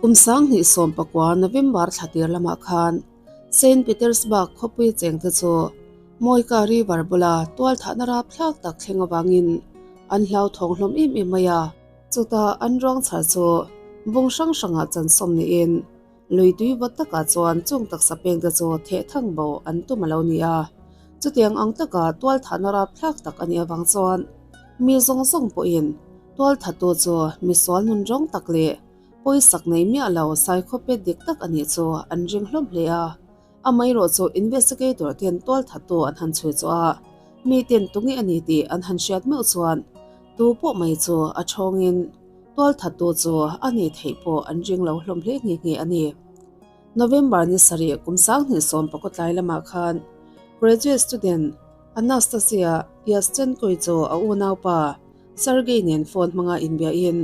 Kum 2019 November thla tir lamah khan Saint Petersburg khawpui chengte chu Moika River bula tualthahna rapthlak tak thleng avangin an hlauthawng hlawm em em mai a. Chutah an ruang chhar chu bung hrang hrangah chansawm niin Lui tui vawt takah chuan chung taksa pengte chu theh thang bo an tum a lo ni a. Chutiang ang taka tualthahna rapthlak tak a nih avang chuan mi zawng zawng pawhin tualthatu chu misual nun rawng tak leh pawisak nei miah lo saikhawpet dik tak a nih chu an ring hlawm hle a. Amaherawh chu investigator ten tualthatu an han chhui chu a, mi ten tunge a ni tih an han hriat meuh chuan tu pawh mai chu a thawngin Tualthattu chu a nih theih pawh an ring lo hlawm hle nghe nghe a ni. November ni sarih kum 2019 tlai lamah khan graduate student Anastasia Yaschenko-i chu a unaupa Sergei nen phone hmanga inbiahin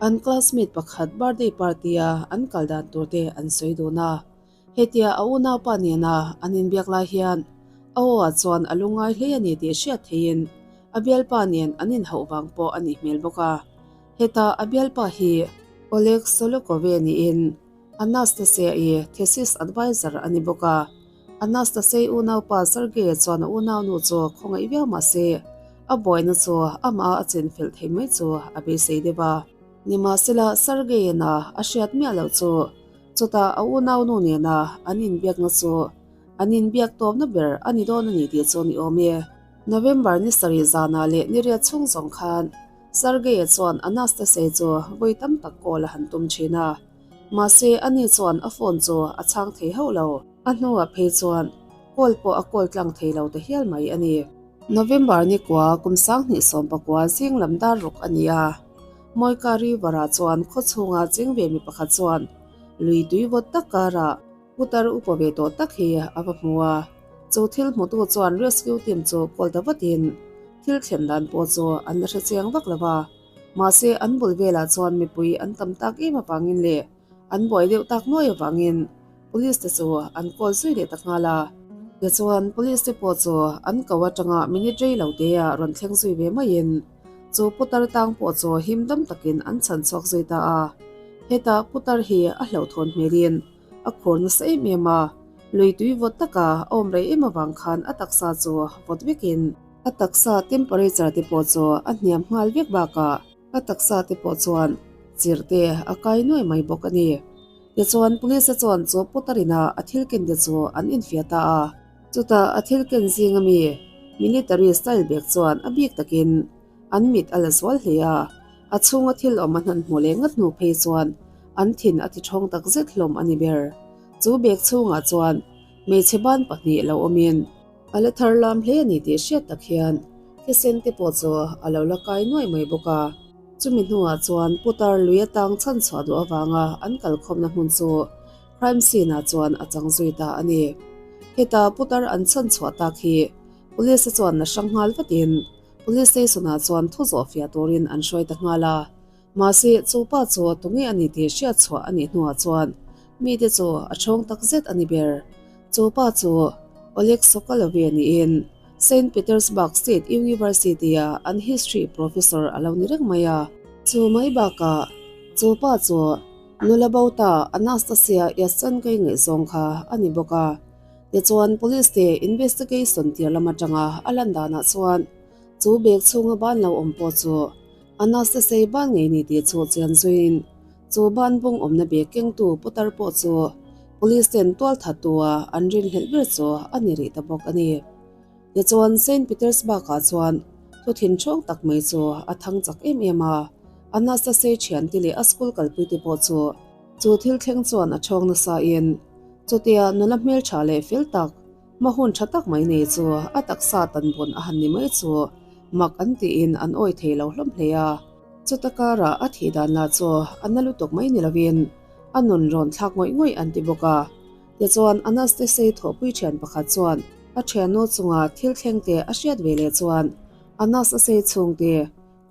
an classmate pakhat birthday party-a an kal dan tur te an sawi dun a. Hetia a unaupa nena an inbiak lai hian a aw-ah chuan a lungngai hle a ni tih hriat theihin a bialpa nen an inhauh vang pawh a nih hmel bawk a. Heta a bialpa hi Oleg Solokove niin Anastasia-i thesis advisor a ni bawk a. Anastasia-i unaupa Sergei-a chuan a unaunu chu khawngaih viau mah se a buaina chu amah a chenfelh theih mai chu a beisei deuh a. Nimahsela Sergei-in a hriat miah loh chu Chutah a unaunu nena an inbiakna chu an inbiak tawpna ber a ni dawn a ni tih chu ni awm e. November ni sarih zanah leh ni riat chhung zawng khan Sergei-a chuan Anastasia chu vawi tam tak call a han tum thin a. Mahse ani chuan a phone chu a chhang thei hauh lo. A hnuah phei chuan call pawh a call tlang thei lo ta hial mai a ni. November ni kua kum 2019 zing lam dar ruk a ni a. Moika River-ah chuan khaw chhunga cheng ve mi pakhat chuan lui tui vawt tak karah putar upa ve tawh tak hi a va hmu a. Chu thil hmutu chuan rescue team chu call ta vatin thil thlen dan pawh chu an la hre chiang vak lo va. Mahse an bul velah chuan mipui an tam tak em avangin leh an buai deuh tak nuai avangin Police te chu an call zui leh ta nghal a. Tichuan Police te pawh chu an ko atanga minute rei lo te ah rawn thleng zui ve maiin chu putar tang pawh chu him dam takin an chhan chhuak zui ta a. Hetah putar hi a hlauhthawn hmelin a khur nasa em em a, lui tui vawt taka a awm rei em avang khan a taksa chu vawt vekin a taksa temperature te pawh chu a hniam nghal vek bakah a taksa te pawh chuan chirh te a kai nuai mai bawk a ni. Tichuan police te chuan chu putarina a thil ken te chu an infiah ta a. Chutah a thil ken zing ami military style bag chuan a bik takin an mit a la zual hle a, a chhunga thil awm a hnan hmuh leh ngat hnu phei chuan an thin a ti thawng tak zet hlawm a ni ber. Chu bag chhungah chuan hmeichhe ban pahnih lo awmin a la thar lam hle a ni tih hriat tak hian thisen te pawh chu a lo la kai nuai mai bawk a. Chumi hnuah chuan putar lui atang chhan chhuah duh avanga an kalkhawmna hmun chu crime scene ah chuan a chang zui ta a ni. Heta putar an chhan chhuah tak hi police te chuan la hrang nghal vatin police station ah chuan thu zawh fiah turin an hruai ta nghal a. Mahse chu pa chu tunge a ni tih hriat chhuah a nih hnuah chuan mite chu a thawng tak zet a ni ber. Chu pa chu Oleg Sokolov-i niin Saint Petersburg State University-a an history professor a lo ni reng mai a. Chu mai bakah chu pa chu nula bo ta Anastasia Yatsenko-i ngaihzawng kha a ni bawk a. Tichuan police te investigation tir lam atanga a lan danah chuan chu bag chhunga ban lo awm pawh chu Anastasia-i ban ngei ni tih chu chian zuiin chu ban bung awmna bag kengtu putar pawh chu police ten tualthattua an rinhlelh ber chu a ni rih ta bawk a ni. Tichuan Saint Petersburg-ah chuan thu thinthawng tak mai chu a thang chak em em a, Anastasia thiante leh a school kalpuite pawh chu chu thil thleng chuan a thawng nasain chutia nula hmeltha leh fel tak hma hun tha tak mai nei chu a taksa tan vawn a han ni mai chu mak an tiin an awi thei lo hlawm hle a. Chuta karah a thih dan lah chu a na lutuk mai ni lovin a nun rawn thlak ngawih ngawih an ti bawk a. Tichuan Anastasia thawhpui thian pakhat chuan a thiannu chunga thil thleng te a hriat ve leh chuan Anastasia chhungte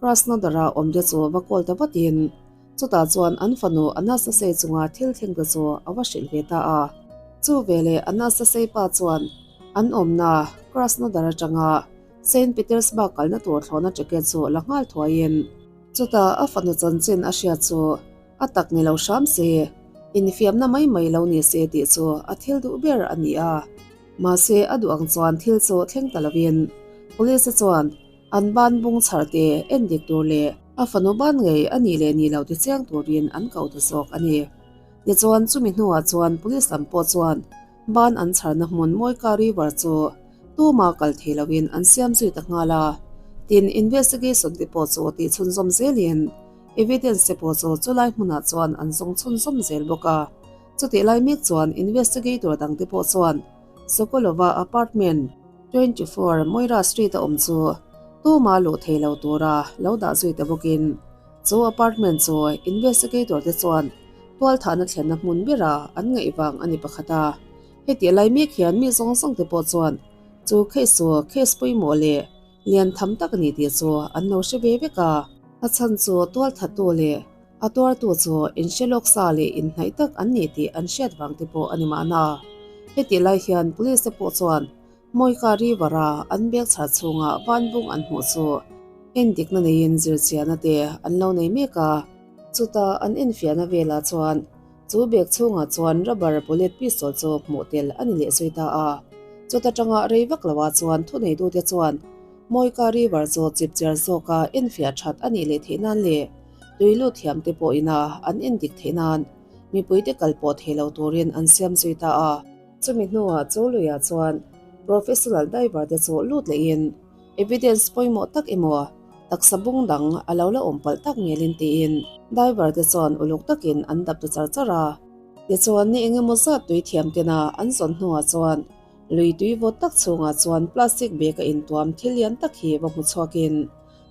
Krasnodar-a awmte chu va call ta vatin chutah chuan an fanu Anastasia chunga thil thleng te chu a va hrilh ve ta a. Chu veleh Anastasia pa chuan an awmna Krasnodar atanga Saint Petersburg kalna tur thlawhna ticket chu la nghal thuaiin chutah a fanu chanchin a hriat chu a tak ni lo hram se. Infiamna mai mai lo ni se tih chu a thil duh ber a ni a. Mahse a duh ang chuan thil chu thleng ta lovin Police te chuan an ban bung chhar te en dik tur leh a fanu ban ngei a nih leh nih loh ti chiang turin an ko ta zawk a ni. Tichuan chumi hnuah chuan Police lam pawh chuan ban an chharna hmun Moika River chu tuma kal thei loin an siam zui ta nghal a. Tin, investigation te pawh chu tih chhunzawm zelin evidence te pawh chu chulai hmunah chuan an zawng chhunzawm zel bawk a. Chutih lai mek chuan investigator dang te pawh chuan Sokolova apartment 24 Moira Street a awm chu tuma luh thei lo tura lo dah zui ta bawkin chu apartment chu investigator te chuan tualthahna thlenna hmun bera an ngaih vang a ni pakhat a. Hetih lai mek hian mi zawng zawng te pawh chuan chu case chu case pawimawh leh lian tham tak a ni tih chu an lo hre ve vek a. A chhan chu tualthattu leh A tuartu chu inhre lawk sa leh inhnaih tak an ni tih an hriat vang te pawh a ni mahna. Hetih lai hian Police te pawh chuan Moika River-a an bag chhar chhunga vanbung an hmuh chu endikna neiin zirchiahna te an lo nei mek a. Chuta an enfiahna velah chuan chu bag chhungah chuan rubber bullet pistol chu hmuh tel a ni leh zui ta a. Chuta tanga rei vak loah chuan thuneitute chuan Moika River chu chipchiar zawka enfiah that a nih leh theih nan leh Tui lut thiam te pawh ina an endik theih nan mipuite kal pawh thei lo turin an siam zui ta a. Chumi hnuah Choluia chuan professional diver te chu lut lehin evidence pawimawh tak emaw taksa bung dang a lo la awm palh tak ngelin tiin diver te chuan uluk takin an dap ta char char a. Tichuan ni engemaw zat tui thiam tena an zawn hnuah chuan lui tui vawt tak chhungah chuan plastic bag a intuam thil lian tak hi va hmu chhuakin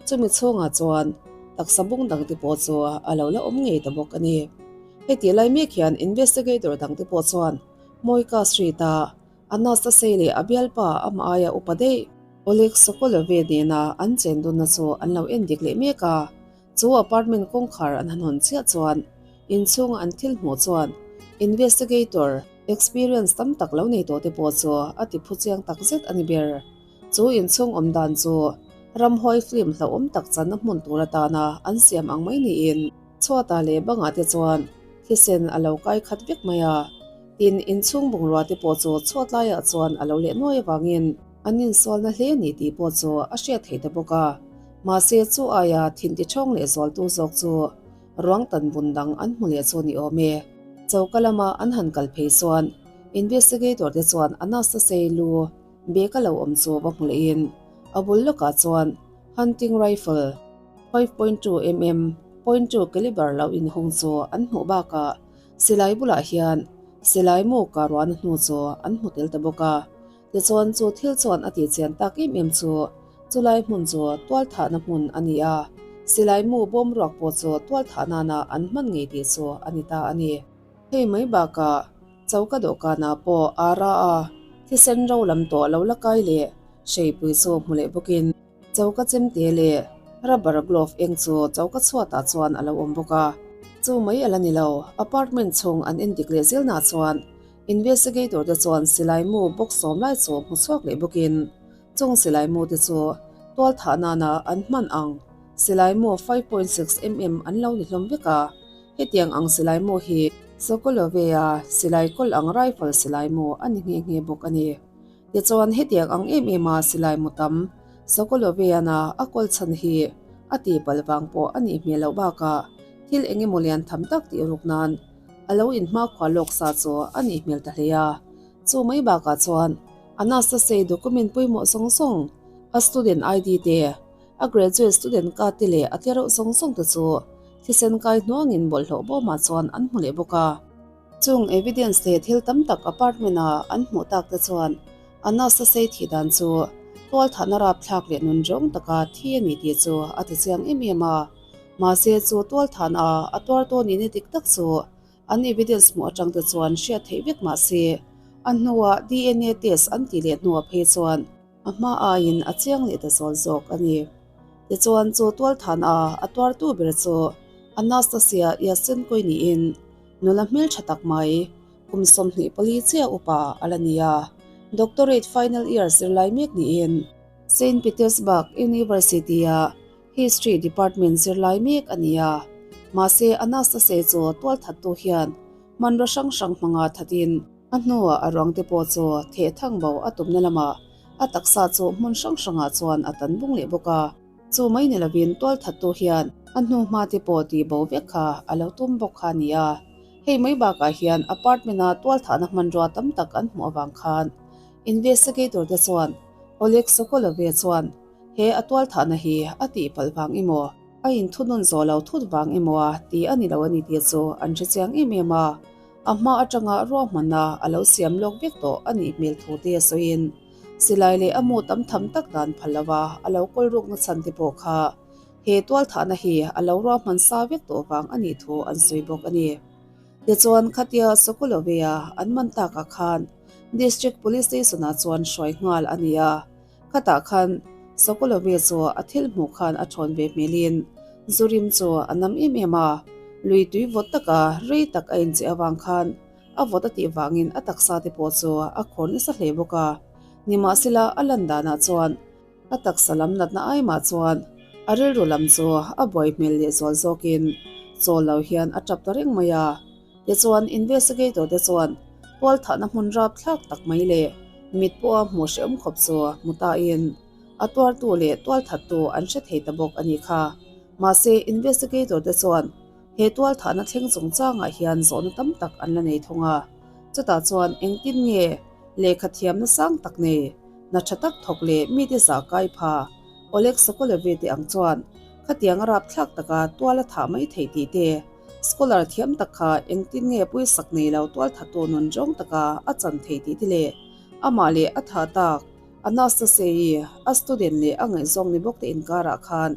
Chumi chhungah chuan taksa bung dangte pawh chu a lo la awm ngei ta bawk a ni. Hetih lai mek hian investigator dangte pawh chuan Moika Street-a Anastasei leh a bialpa amah aia upa daih Oleg Sokolove nena an chen dunna chu an lo endik leh mek a. Chu apartment kawngkhar an han hawn chiah chuan inchhunga an thil hmuh chuan investigator experience tam tak lo nei tawhte pawh chu a ti phu chiang takzet a ni ber. Chu inchhung awm dan chu ramhuai film hlauhawm tak channa hmun tur atana an siam ang mai niin chhuatah leh bangah te chuan thisen a lo kai khat vek mai a. Tin, inchhung bungrua te pawh chu chhuat laiah chuan a lo leh nuai avangin an insualna hle ni tih pawh chu a hriat theih ta bawk a. Mahse, chu aia thin tichhawng leh zualtu zawk chu ruang tan bun dang an hmu leh chu ni awm e. Choka lama an han kal phei chuan investigator te chuan Anastasei lu Bag a lo awm chu va hmu lehin a bul lawkah chuan hunting rifle 5.2 mm .2 caliber lo inhung chu an hmuh bakah silai bulah hian silai mu karuahna hnu chu an hmu tel ta bawk a. Tichuan chu thil chuan a tihchian tak em em chu chulai hmun chu tualthahna hmun a ni a, silai mu bawm ruak pawh chu tualthah nana an hman ngei tih chu a ni ta a ni. Hei mai bakah Choka dawhkanah pawh a ra a, thisen ro lam tawh lo la kai leh hreipui chu hmu leh bawkin choka chemte leh rubber glove eng chu choka chhuatah chuan a lo awm bawk a. Chu mai a la ni lo, apartment chhung an endik leh zelnah chuan investigator te chuan silai mu box sawm lai chu hmu chhuak leh bawkin chung silai mu te chu tualthah nana an hman ang silai mu 5.6 mm an lo ni hlawm vek a. Hetiang ang silai mu hi Sokolovea silai kawl ang rifle silai mu a ni nghe nghe bawk a ni. Tichuan hetiang ang em em a silai mu tam Sokoloveana a kawl chhan hi a tihpalh vang pawh a nih hmel loh bakah thil eng emaw lian tham tak tih ruk nan a lo inhmakhua lawk sa chu a nih hmel ta hle a. Chu mai bakah chuan Anastasei document pawimawh zawng zawng a student ID te A graduate student card te leh a tlereuh zawng zawng te chu thisen kai hnuangin bawlhhlawh bawmah chuan an hmu leh bawk a. Chung evidence leh thil tam tak apartment a an hmuh tak te chuan Anasa sei thih dan chu tualthahna rapthlak leh nun rawng taka thi a ni tih chu a ti chiang em em a. Mahse chu tualthahna a tuar tawn in dik tak chu an evidence hmuh atang te chuan hriat theih vek mahse a hnuah DNA test an tih leh hnuah phei chuan A hma aiin a chiang leh ta zawl zawk a ni. Tichuan chu tualthan a a tuartu ber chu Anastasia Yasenko-i niin nula hmeltha tak mai, kum 24 chiah upa a la ni a, doctorate final year zirlai mek niin Saint Petersburg University-a History department zirlai mek a ni a. Mahse Anastasia chu tualthattu hian. hmanraw hrang hrang hmanga thatin a hnuah a ruang te pawh chu theh thang bo a tumna lamah a taksa chu hmun hrang hrangah chuan a tan bung leh bawk a. Chu mai ni lovin tualthattu hian a hnu hma te pawh tih bo vek kha a lo tum bawk kha a ni a. Hei mai bakah hian apartment-a tualthahna hmanrua tam tak an hmuh avang khan investigator te chuan Oleg Sokolove chuan he a tualthahna hi a tihpalh vang emaw a inthunun zawh lo thut vang emaw a ti a ni lo a ni tih chu an hre chiang em em a. A hma atanga ruahmanna a lo siam lawk vek tawh a nih hmel thu te sawiin Silai leh a mu tam tham tak dan phal lova a lo kawl rukna chhan te pawh kha he tualthahna hi a lo ruahman sa vek tawh vang a nih thu an sawi bawk a ni. Tichuan khatia Sokolovea an man takah khan District Police Station-ah chuan hruai nghal a ni a, khatah khan Sokolovea chu a thil hmuh khan a thawn ve hmelin zu rim chu a nam em em a, lui tui vawt taka rei tak a incheh avang khan A vawt a tih vangin a taksa te pawh chu a khawr nasa hle bawk a. Nimahsela a lan danah chuan a taksa lam natna aimah chuan a rilru lam chu a buai hmel leh zual zawkin chawl lo hian a tap ta reng mai a. Tichuan investigator te chuan tualthahna hmun rapthlak tak mai leh mit pawha hmuh hrehawm khawp chu hmu tain a tuartu leh tualthattu an hre thei ta bawk a ni kha. Mahse investigator te chuan He tualthahna thleng chungchangah hian zawhna tam tak an la nei thung a, chutah chuan engtin nge lehkha thiamna sang tak nei, hna tha tak thawk leh mite zah kai pha Oleg Sokolove te ang chuan khatiang a rapthlak taka tual a thah mai theih tih te, scholar thiam tak kha engtin nge puisak nei lo tualthatu nun zawng taka a chan theih tih te leh amah leh a thah tak Anastasia-i a student leh a ngaihzawng ni bawk te inkarah khan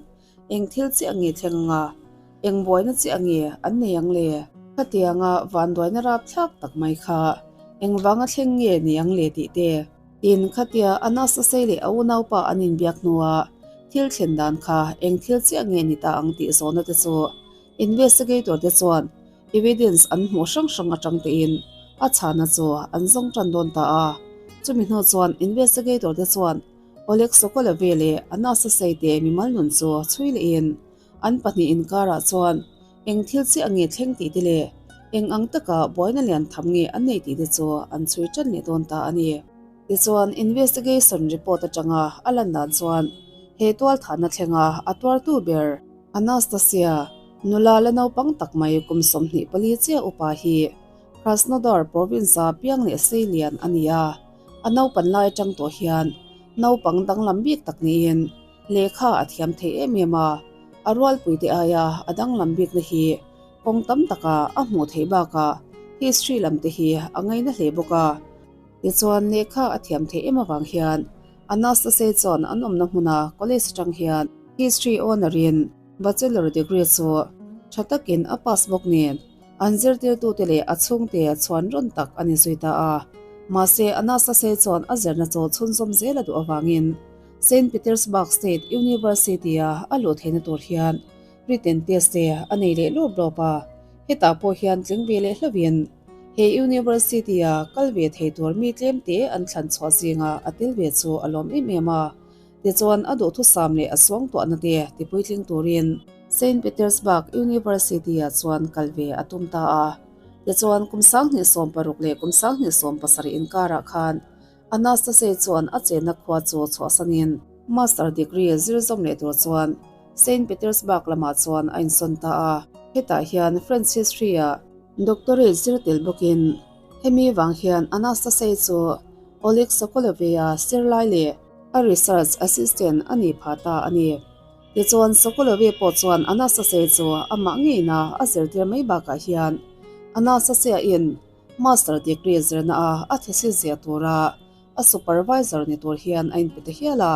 Eng thil chiah nge thleng anga? Eng buaina chiah nge an nei ang le? Khatianga vanduaina rapthlak tak mai kha eng vanga thleng nge ni ang le tih te. Tin, khatia Anastasei leh a unaupa an inbiak hnuah thil thlen dan kha eng thil chiah nge ni ta ang tih zawhna te chu investigator te chuan evidence an hmuh hrang hrang atang tein a chhana chu an zawng tan dawn ta a. Chumi hnu chuan investigator te chuan Oleg Sokolove leh Anastasei te mimal nun chu chhui lehin an pahnih inkarah chuan eng thil chiah nge thleng tih te leh eng ang taka buaina lian tham nge an nei tih te chu an chhui tan leh dawn ta a ni. Tichuan investigation report atanga a lan dan chuan he tualthahna thlenga a tuartu ber Anastasia, nula la naupang tak mai kum 24 chiah upa hi Krasnodar province-a piang leh sei lian a ni a, a naupan lai atang tawh hian naupang danglam bik tak niin lehkha a thiam thei em em a, a rualpuite aia a danglam bikna hi kawng tam taka a hmuh theih bakah history lam te hi a ngaina hle bawk a. Tichuan lehkha a thiam theih em avang hian Anastasia chuan an awmna hmuna college atang hian history honour-in bachelor degree chu tha takin a pass bawk nen An zirtirtute leh a chhungte chhuan rawn tak a ni zui ta a. Mahse, Anastasia chuan a zirna chaw chhunzawm zel a duh avangin Saint Petersburg State University-a a luh theihna tur hian written test te a nei leh lawp lawp a. Hetah pawh hian tling ve leh hlauhin he University-a kal ve thei tur mi tlemte an thlan chhuah zinga a tel ve chu a lawm em em a. Tichuan, a duhthusam leh a suangtuahna te tipuitling turin Saint Petersburg University-ah chuan kal ve a tum ta a. Tichuan, kum 2016 leh kum 2017 inkarah khan Anastasia chuan a chenna khua chu chhuahsanin Master degree zir zawm leh tur chuan Saint Petersburg lamah chuan a insawn ta a. Hetah hian French history-ah doctorate zir tel bawkin hemi vang hian Anastasia chu Oleg Sokolovea sirlai leh A research assistant a nih phah ta a ni. Tichuan Sokolove pawh chuan Anastasia chu amah ngeina a zirtir mai bakah hian Anastasia in master degree zirna a a thesis ziah tura a supervisor ni tur hian a inpe ta hial a.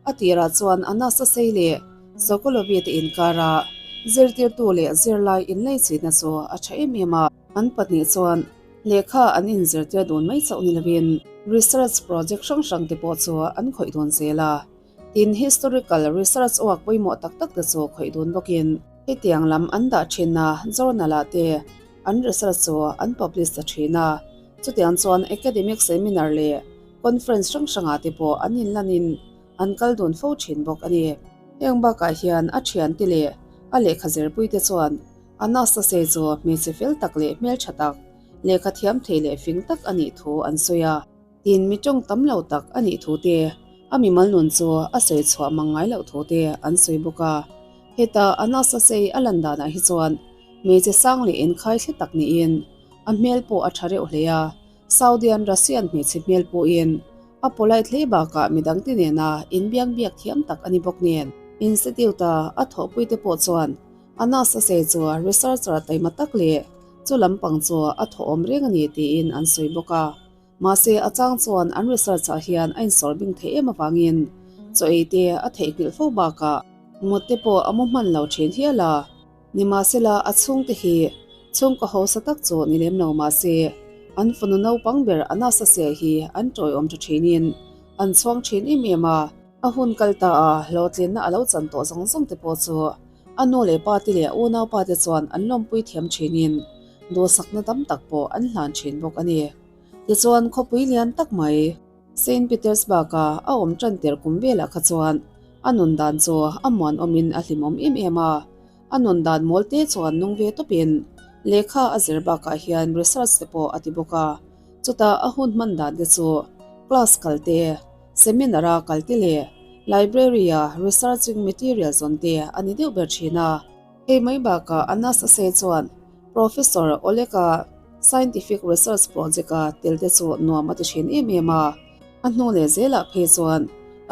A tirah chuan Anastasia leh Sokolove te inkara zirtirtu leh zirlai inleichina chu a tha em em a. An pahnih chuan Lehkha an inzirtir dun mai chauh ni lovin research project hrang hrang te pawh chu an khawih dun zel a. Tin, historical research work pawimawh tak tak te chu khawih dun bawkin hetiang lam an dah thinna journal ah te an research chu an publish ta thin a. Chutiang chuan academic seminar leh conference hrang hrang ah te pawh an inlanin an kal dun fo thin bawk a ni. Heng bakah hian a thiante leh a lehkha zirpuite chuan Anastasia chu hmeichhe fel tak leh hmeltha tak. Lehkha thiam thei leh fing tak a nih thu an sawi a. Tin, mi tawng tam lo tak a nih thu te, a mimal nun chu a sawi chhuah mang ngai loh thu te an sawi bawk a. Heta Anastasei a lan danah hi chuan hmeichhe sang leh inkhai thli tak niin a hmel pawh a tha reuh hle a. Saudian Russian hmeichhe hmel pawhin a polite hle bakah midangte nena inbiak biak thiam tak a ni bawk nen. Institute-a a thawhpuite pawh chuan Anastasei chu researcher taima tak leh chu lampang chu a thawhawm reng a ni tiin an sawi bawk a. Mahse, a chang chuan an research ah hian a insawr bing theih em avangin chaw ei te a theihnghilh fo bakah mut te pawh a mu hman lo thin hial a. Nimahsela, a chhungte hi chhungkaw hausa tak chu ni lem lo mahse, an fanu naupang ber Anastasia hi an tawiawm tha thinin an chhuang thin em em a. A hun kal ta a, hlawhtlinna a lo chan tawh zawng zawng te pawh chu a nu leh pa te leh a unaupa te chuan an lawmpui thiam thinin duhsakna tam tak pawh an hlan thin bawk a ni. Tichuan khawpui lian tak mai Saint Petersburg-a a awm tan tir kum velah kha chuan a nun dan chu a muanawmin a hlimawm em em a. A nun dan mawl te chuan nung ve tawpin lehkha a zir bakah hian research te pawh a ti bawk a. Chutah a hun hman dan te chu class kal te, seminar-a kal te leh library-a researching material zawn te a ni deuh ber thin a. Hei mai bakah Anastase chuan Professor Oleg-a scientific research project-a tel te chu nuam a ti thin em em a. A hnu leh zelah phei chuan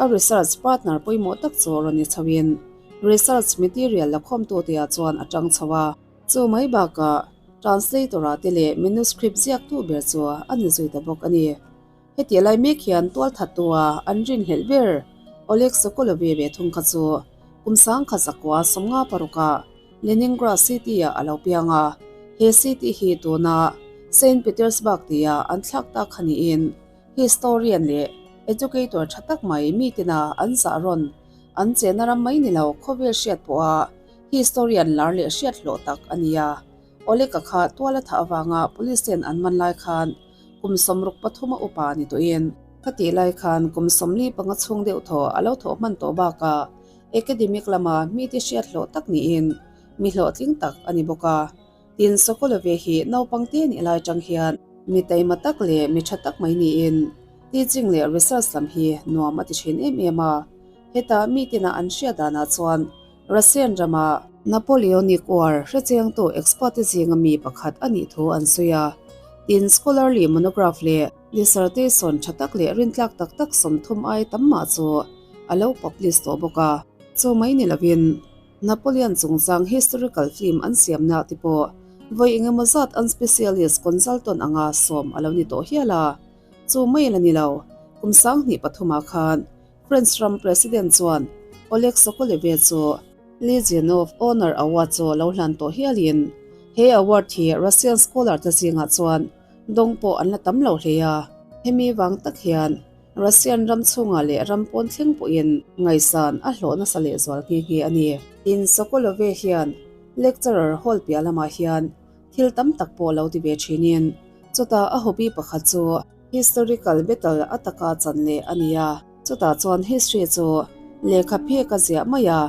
a research partner pawimawh tak chu rawn ni chhoin research material la khawmtuteah chuan a tang chho a. Chu mai bakah translator-a te leh manuscript ziaktu ber chu a ni zui ta bawk a ni. Heti lai mek hian tualthattua an rinhlelh ber Oleg Sokolove ve thung kha chu kum 1926 ah Leningrad city-ah a lo piang a, he city hi tuna Saint Petersburg tia an thlak tak kha niin historian leh educator tha tak mai mitina an zah rawn an chenna ram mai ni lo khawvel hriat pawha historian lar leh hriat hlawh tak a ni a. Oleg-a kha tual a thah avanga police ten an man lai khan kum 63 a upa ni tawhin. Khatih lai khan kum 45 chhung deuh thaw a lo thawh hman tawh bakah academic lama mite hriat hlawh tak niin mi hlawhtling tak a ni bawk a. Tin, Sokolove hi naupang te nih lai tang hian mi taima tak leh mi tha tak mai niin teaching leh research lam hi nuam a ti thin em em a. Heta mitina an hriat danah chuan Russian rama Napoleonic War hrechiangtu expert te zinga mi pakhat a nih thu an sawi a. Tin, scholarly monograph leh dissertation tha tak leh rintlak tak tak 30 ai tam mah chu a lo publish tawh bawk a. Chu mai ni lovin Napoleon chungchang historical film an siamna te pawh vawi engemaw zat an specialist consultant anga sawm a lo ni tawh hial a. Chu mai la ni lo, kum 2003 ah khan French ram President chuan Oleg Sokoleve chu Legion of Honor Award chu lo hlan tawh hialin he award hi Russian scholar te zingah chuan dawng pawh an la tam lo hle a. Hemi vang tak hian Russian ram chhungah leh ram pawn thleng pawhin ngaihsan a hlawh nasa lehzual nghe nghe a ni. Tin, Sokolove hian lecturer hall piah lamah hian thil tam tak pawh lo ti ve thinin chutah a hobby pakhat chu Historical battle a taka chan leh a ni a, chutah chuan history chu lehkha phek a ziah mai a,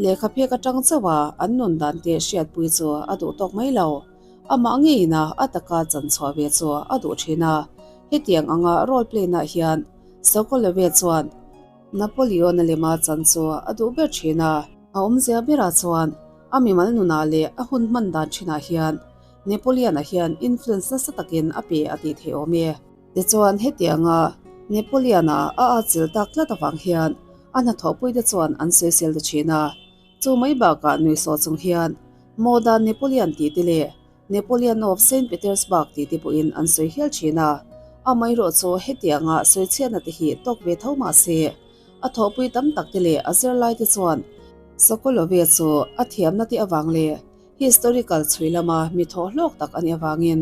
lehkha phek atang chauh a an nun dan te hriatpui chu a duh tawk mai lo. Amah ngeiin a a taka chan chhuah ve chu a duh thin a, hetiang anga role play nah hian Sokolove chuan Napoleon-a lema chan chu a duh ber thin a. A awmzia berah chuan a mimal nunah leh a hun hman dan thinah hian Napoleon-a hian influence nasa takin a pe a tih theih awm e. Tichuan, hetianga Napoleon-a a atchilh tak tlat avang hian a hnathawhpuite chuan an sawisel ta thin a. Chu mai bakah nuihsawh chung hian Moda Napoleon tih te leh Napoleon of Saint Petersburg tih te pawhin an sawi hial thin a. Amaherawh chu hetianga sawichhiatna te hi tawk ve tho mah se, a thawhpui tam tak te leh a zirlaite chuan Sokolove chu a thiamna te avang leh Historical chhui lama mi thawh hlawk tak a nih avangin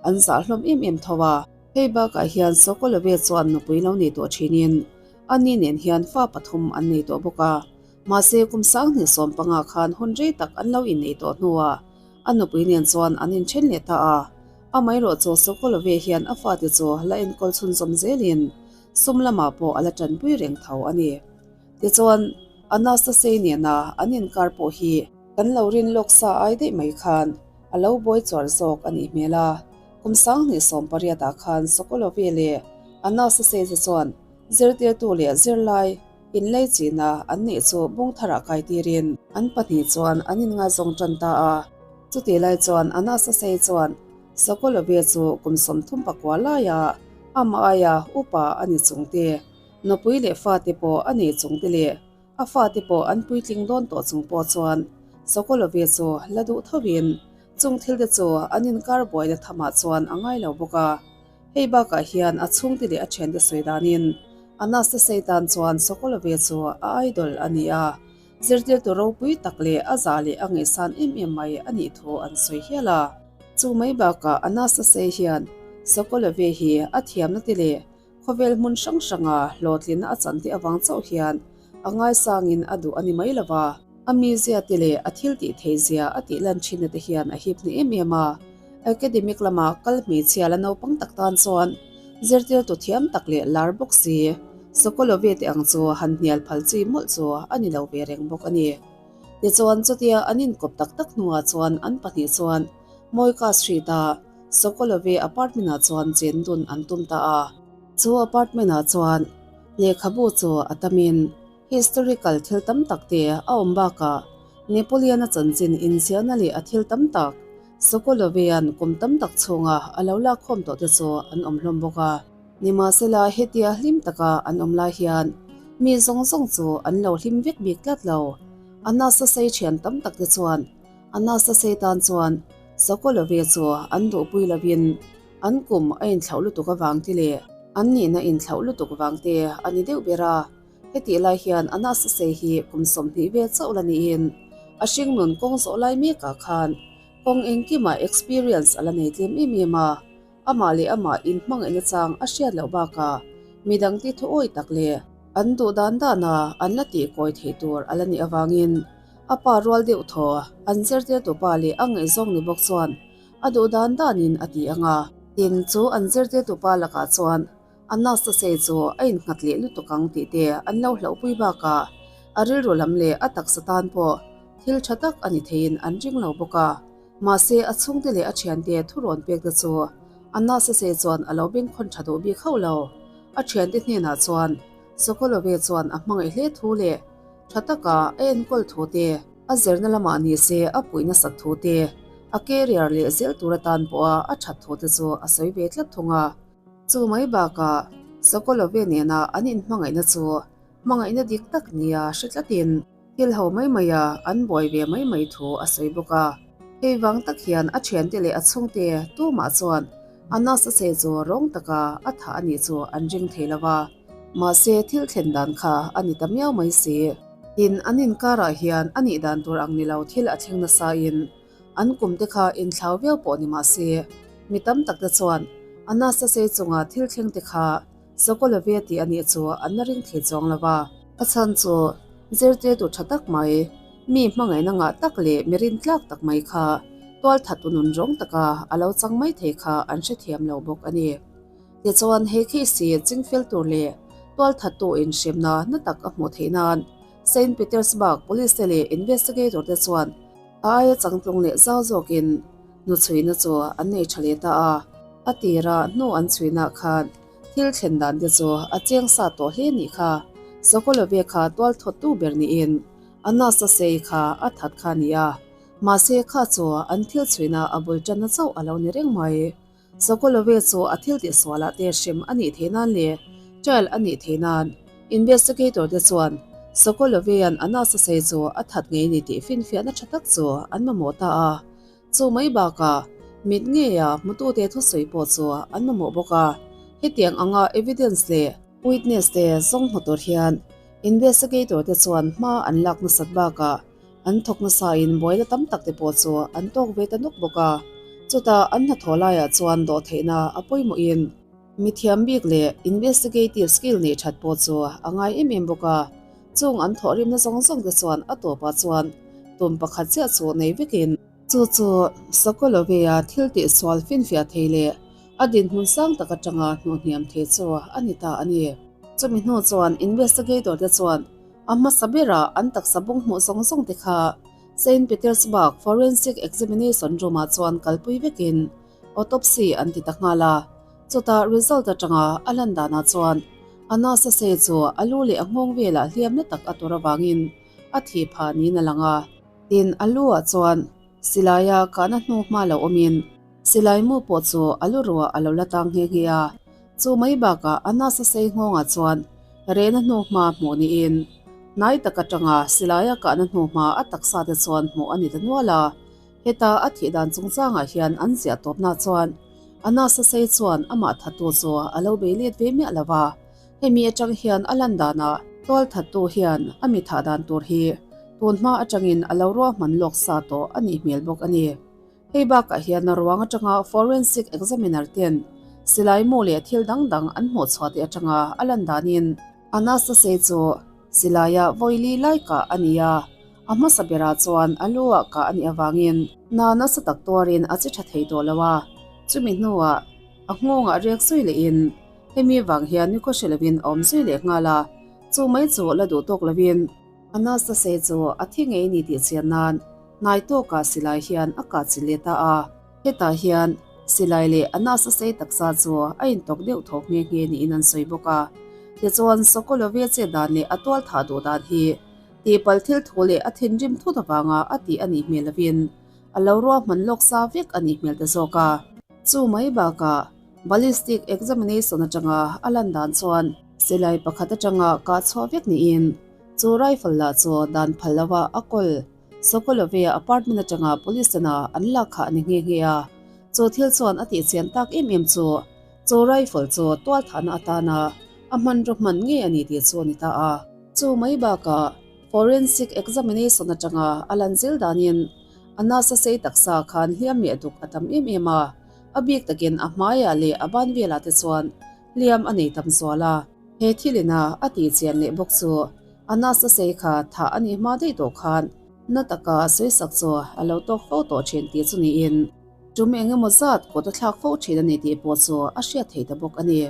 an zah hlawm em em tho a. Hei bakah hian Sokolove chuan nupui lo nei tawh thinin a ni nen hian fa pathum an nei tawh bawk a. Mahse kum 2015 khan hun rei tak an lo innei tawh hnuah a nupui nen chuan an inthen leh ta a. Amaherawh chu Sokolove hian a fate chu la enkawl chhunzawm zelin sum lamah pawh a la tanpui reng tho a ni. Tichuan Anastasia nena an inkar pawh hi Kan lo rin lawk sa ai daih mai khan a lo buai chuar zawk a nih hmel a. Kum 2018 ah khan Sokolovi leh Anastasia chuan zirtirtu leh zirlai inlei china an neih chu bung tharah kai tirin an pahnih chuan an inngaizawng tan ta a. Chutih lai chuan Anastasia chuan Sokolovi chu kum 39 laia amah aia upa a ni chung te, nupui leh fate pawh a nei chung te leh a fate pawh an puitling dawn tawh chung pawh chuan Sokolovi chu la duh thovin Chung thil te chu an inkar buaina thamah chuan a ngai lo bawk a. Hei bakah hian a chhungte leh a thiante sawi danin Anastasei tan chuan Sokolove chu a idol a ni a, zirtirtu ropui tak leh a zah leh a ngaihsan em em mai a nih thu an sawi hial a. Chu mai bakah Anastasei hian Sokolove hi a thiamna te leh khawvel hmun hrang hranga hlawhtlinna a chan te avang chauh hian a ngaisangin a duh a ni mai lo va. A mizia te leh a thil tih theih zia a tih lan thinna te hian a hip hneh em em a. Academic lama kal hmeichhia la naupang tak tan chuan zirtirtu thiam tak leh lar bawk si, Sokolove te ang chu han hnial phal chi mawlh chu a ni lo ve reng bawk a ni. Tichuan chutia an inkawp tak tak hnuah chuan an pahnih chuan Moika Street-a Sokolove apartment-ah chuan chen dun an tum ta a. Chu apartment-ah chuan lehkhabu chu a tamin Historical thil tam tak te a awm bakah Napoleon-a chanchin inziahna leh a thil tam tak Sokolovean kum tam tak chhunga a lo lakkhawm tawh te chu an awm hlawm bawk a. Nimahsela hetia hlim taka an awm lai hian mi zawng zawng chu an lo hlim vek bik tlat lo. Anastasei thian tam tak te chuan Anastasei tan chuan Sokolove chu an duhpui lovin an kum a inthlauh lutuk avang te leh an nihna inthlauh lutuk vang te a ni deuh ber a. Hetih lai hian Anastasei hi kum 20 vel chauh la niin a hringnun kawng zawh lai mekah khan kawng engkimah experience a la nei tlem em em a, amah leh amah inhmangaihna chang a hriat loh bakah midang ti thu awi tak leh an duh dan dana an la tih kawi theih tur a la nih avangin a pa rual deuh thaw an zirtirtu pa leh a ngaihzawng ni bawk chuan a duh dan danin a ti ang a. Tin, chu an zirtirtu pa lakah chuan Anastasei chu a innghat leh lutuk ang tih te an lo hlauhpui bakah a rilru lam leh a taksa tan pawh thil tha tak a ni theiin an ring lo bawk a. Mahse, a chhungte leh a thiante thurawn pek te chu Anastasei chuan a lo bengkhawn tha duh bik hauh lo. A thiante hnenah chuan Sokolove chuan a hmangaih hle thu leh tha taka a enkawl thu te, a zirna lamah ni se a puih nasat thu te, a career leh zel tur atan pawha a that thu te chu a sawi ve tlat thung a. Chu mai bakah Sokolove nena an inhmangaihna chu hmangaihna dik tak nia hre tlatin thil ho mai maia an buai ve mai mai thu a sawi bawk a. Hei vang tak hian a thiante leh a chhungte tumah chuan Anastasei chu rawng taka a thah a nih chu an ring thei lo va, mahse thil thlen dan kha a ni ta miau mai si. Tin, an inkarah hian a nih dan tur ang ni lo thil a thleng nasain An kum te kha inthlau viau pawh ni mah se, mi tam tak te chuan Anastasei chunga thil thleng te kha Sokolove tih a nih chu an la ring thei chuang lo va. A chhan chu zirtirtu tha tak mai, mi hmangaihna ngah tak leh mi rintlak tak mai kha tualthattu nun rawng taka a lo chang mai thei kha an hrethiam lo bawk a ni. Tichuan he case hi chingfel tur leh tualthattu inhremna na tak a hmuh theih nan Saint Petersburg Police te leh investigator te chuan A aia changtlung leh zau zawkin nu chhuina chu an nei tha leh ta a. A tira hnu an chhuinah khan thil thlen dan te chu a cheng sa tawh hle nih kha. Sokolove kha tual thawttu ber niin a nasa sei kha a that kha a ni a. Mahse kha chu an thil chhuina a bul tanna chauh a lo ni reng mai. Sokolove chu a thil tihsualah te hrem a nih theih nan leh trial a nih theih nan investigator te chuan Sokolovean a nasa sei chu a that ngei ni tih finfiahna tha tak chu an mamawh ta a. Chu mai bakah mit ngeia hmutute thusawi pawh chu an mamawh bawk a. Hetiang anga evidence leh witness te zawng hmu tur hian investigator te chuan hma an lak nasat bakah An thawk nasain buaina tam tak te pawh chu an tawk ve ta nawk bawk a. Chutah an hnathawh laiah chuan dawhtheihna a pawimawhin mithiam bik leh investigative skill neih that pawh chu a ngai em em bawk a. Chung an thawhrimna zawng zawng te chuan a tawpah chuan tum pakhat chiah chu nei vekin, chu chu Sokolovea thil tihsual finfiah thei leh a dinhmun sang tak atanga hnuhhniam thei chu a ni ta a ni. Chumi hnu chuan investigator te chuan A hmasa berah an taksa bung hmuh zawng zawng te kha Saint Petersburg Forensic Examination Room-ah chuan kalpui vekin Autopsy an ti ta nghal a. Chutah result atanga a lan danah chuan Anastasei chu a lu leh a nghawng velah hliam na tak a tur avangin a thih phah niin a lang a. Tin, a lu ah chuan silaia kahna hnu hma lo awmin silai mu pawh chu a lu ruah a lo la tang nghe nghe a. Chu mai bakah Anastasei nghawngah chuan rehna hnu hma hmuh niin hnai tak atanga silaia kahna hnu hma a taksa te chuan hmuh a ni ta nual a. Heta a thih dan chungchangah hian an ziah tawpna chuan Anastasei chuan amah thattu chu a lo bei let ve miah lo va. Hemi atang hian a lan danah tualthattu hian a mi thah dan tur hi tun hma atangin a lo ruahman lawk sa tawh a nih hmel bawk a ni. Hei bakah hian ruang atanga forensic examiner ten silai mu leh thil dang dang an hmuh chhuah te atanga a lan danin Anastasei chu silaia vawili lai kah a ni a, a hmasa berah chuan a lu ah kah a nih avangin hna nasa tak tuarin a che tha thei tawh lo a, chumi hnuah a nghawngah riak zui lehin Hemi vang hian ni khaw hre lovin a awm zui leh nghal a, chu mai chu la duh tawk lovin Anastasei chu a thi ngei ni tih chian nan hnai tawkah silai hian a kah chi leh ta a. Hetah hian silai leh Anastasei taksa chu a intawk deuh thawk nghe nghe niin an sawi bawk a. Tichuan Sokolove chet dan leh a tual thah duh dan hi tihpalh thil thu leh a thinrim thut avanga a tih a nih hmel lovin a lo ruahman lawk sa vek a nih hmel ta zawk a. Chu mai bakah Ballistic examination atanga a lan dan chuan silai pakhat atanga kah chhuah vek niin chu rifle lah chu dan phal lova a kawl Sokolovia apartment atanga police tana an lak kha a ni nghe nghe a. Chu thil chuan a tihchian tak em em chu chu rifle chu tualthahna atana a hmanraw hman ngei a ni tih chu a ni ta a. Chu mai bakah forensic examination atanga a lan zel danin a nasa sei taksa khan hliam leh duk a tam em em a. A bik takin a hmaiah leh a ban velah te chuan hliam a nei tam zual a. He thilina a tihchian leh bawk chu a nasa sei kha thah a nih hma daih tawh khan na taka sawisak chu a lo tawk fo tawh thin tih chu niin tum eng emaw zat kut a thlak fo thin a ni tih pawh chu a hriat thei ta bawk a ni.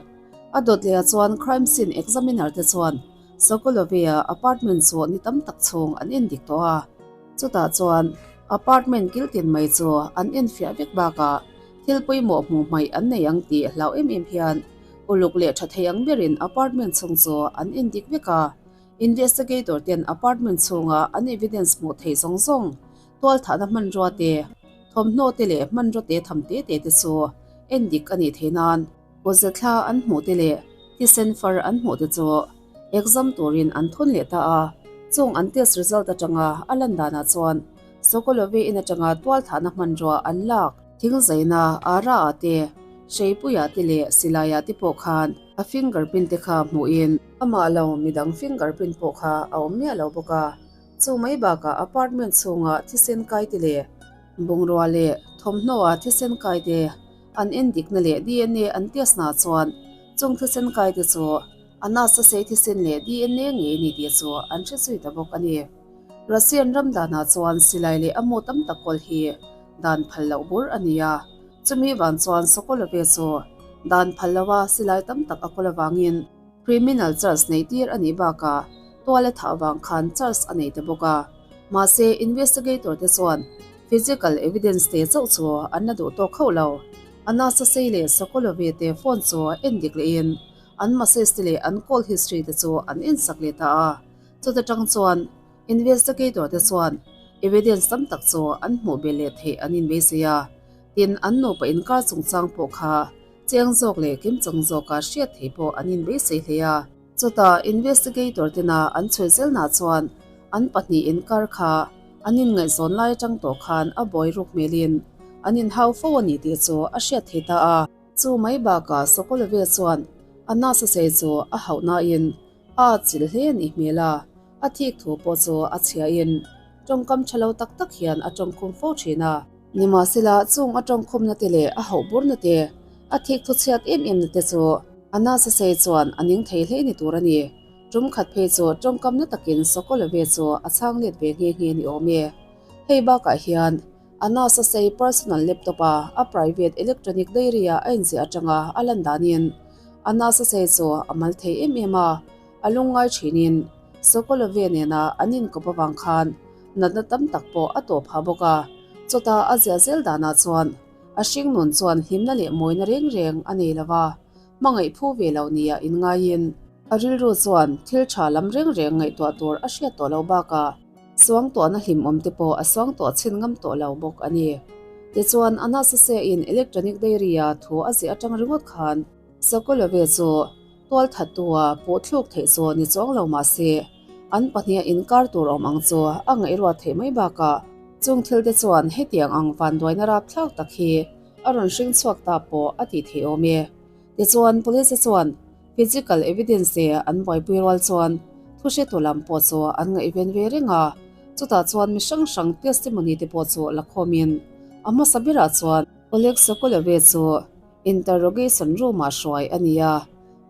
A dawt lehah chuan crime scene examiner te chuan Sokolovia apartment chu ni tam tak chhung an endik tawh a. Chutah chuan apartment kil tin mai chu an enfiah vek bakah thil pawimawh hmuh hmaih an nei ang tih hlau em em hian uluk leh tha thei ang berin apartment chhung chu an endik vek a. Investigator ten apartment chhunga an evidence hmuh theih zawng zawng, tualthahna hmanrua te, thawmhnaw te leh hmanraw te tham te te te chu endik a nih theih nan kawtze thla an hmuh te leh thisen far an hmuh te chu Exam turin an thawn leh ta a, chung an test result atanga a lan danah chuan Sokolove in atanga tualthahna hmanrua an lak. Thingzaina Ara ah te, Hreipuia te leh Silaia te pawh khan a fingerprint te kha hmuhin amah lo midang fingerprint pawh kha a awm miah lo bawk a, chu mai bakah apartment chhunga thisen kai te leh bungrua leh thawmhnaw ah thisen kai te an endikna leh DNA an test na chuan chung thisen kai te chu A nasa sei thisen leh DNA ngei ni tih chu an hre zui ta bawk a ni. Russian ram danah chuan silai leh a mu tam tak kawl hi dan phal loh bur a ni a, chumi vang chuan Sokolove chu dan phal loha silai tam tak a kawl avangin criminal charge neih tir a nih bakah tual a thah vang khan charge a nei ta bawk a. Mahse, investigator te chuan physical evidence te chauh chu an la duh tawk hauh lo. A nasa sei leh Sokolove te phone chu endik lehin An message te leh an call history te chu an ensak leh ta a, chuta tang chuan investigator te chuan evidence tam tak chu an hmuh belh leh theih an inbeisei a, tin an nupa inkar chungchang pawh kha cheng zawk leh kimchang zawka hriat thei pawh an inbeisei hle a. Chutah investigator tena an chhui zelnah chuan an pahnih inkar kha an inngaihzawn lai atang tawh khan a buai ruk hmelin an inhau fo a ni tih chu a hriat thei ta a. Chu mai bakah Sokolove chuan a nasa sei chu a hauh nain a atchilh hle a nih hmel a, a thik thu pawh chu a chhiain tawngkam tha lo tak tak hian a tawngkhum fo thin a. Nimahsela chung a tawngkhumna te leh a hauh burna te, a thik thu chhiat em emna te chu a nasa sei chuan a ning thei hle ni tur a ni. Tum khat phei chu tawngkam na takin Sokolove chu a chhang let ve nghe nghe ni awm e. Hei bakah hian A nasa sei personal laptop a a private electronic diary a a inziah atanga a lan danin a nasa sei chu a mal thei em em a, a lungngai thinin Sokolove nena an inkawp avang khan natna tam tak pawh a tawh phah bawk a, chutah a ziah zel danah chuan A hringnun chuan hlimna leh mawina reng reng a nei lo va, hmangaih phu ve lo nia inngaiin a rilru chuan thil tha lam reng reng ngaihtuah tur a hriat tawh lo bakah suangtuahna hlimawm te pawh a suangtuah chhin ngam tawh lo bawk a ni. Tichuan, Anastasia-in electronic diary-a thu a ziah atang ringawt khan Sokolove chu tualthattua pawh thluk theih chu ni chuang lo mah se, an pahniha inkar tur awm ang chu a ngaihruat theih mai bakah chung thil te chuan hetiang ang vanduaina rapthlak tak hi a rawn hring chhuak ta pawh a tih theih awm e. Tichuan, police chuan physical evidence an buaipui rual chuan thuhretu lam pawh chu an ngaihven ve reng a, chutah chuan mi hrang hrang testimony te pawh chu la khawmin a hmasa berah chuan Oleg Sokolove chu Interrogation room-ah hruai a ni a,